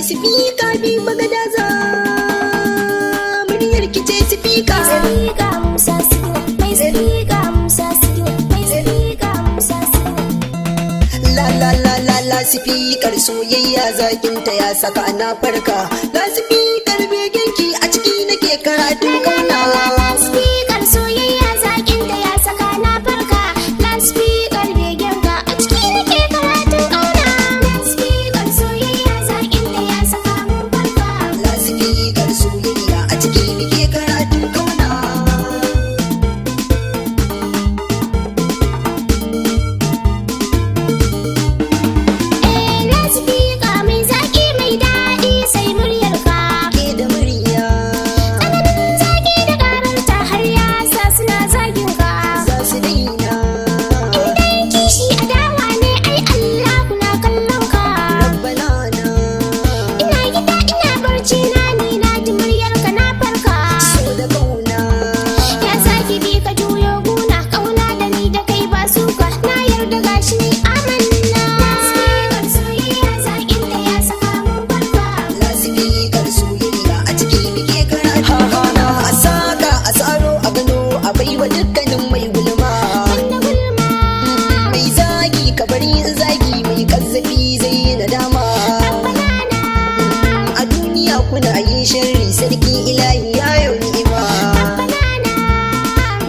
Sifika bi magadaza, muryar ki ce sifika. Sifika Musa Signal, mai sifika Musa Signal, mai sifika Musa Signal. La la la la la, sifikar soyayya zakinta ya saka na farka. La sifikar begenki a ciki nake karatun kauna. Lasfikar soyayya zaƙinta ya saka na farka. Lasfikar begenka a ciki nake karatun ƙauna. Lasfikar soyayya zaƙinta ya saka mun farka. La sifikar soyayya a ciki nake karatun kauna. Eh, lasfika mai zaƙi mai daɗi sai muryarka. Ke da murya. Tsananin zaƙi da ƙararta har ya sa suna zagin ka. Za su daina. In dai kishi adawa ne, ai Allah kuna kallon ka. Rabbana na. Ina gida ina barci na, ni na ji muryarka na farka. So da kauna. Ya saki bi ka juyo guna, kauna da ni da kai ba suka, na yarda gashi ni amanna. Lasfikar soyayya zaƙin da ya saka mun farka. Lasifikar soyayya a ciki muke karatu kauna. A saka a tsaro a gano a baiwa dukkanin mai gulma. Wanda gulma. Mai zagi ka bari in zagi, mai kazzafi zai yi nadama. Banana. A duniya kuna yin sharri, sarki ilahi ya yau ni'ima. Banana.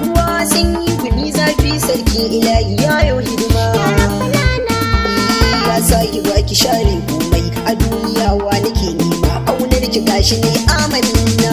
Ruwa sanyi, gumi zafi, sarki ilahi ya yau hidima. Banana. Ya saki baki share komai a duniya, wa nake nema? Kaunar ki gashi ne amanna.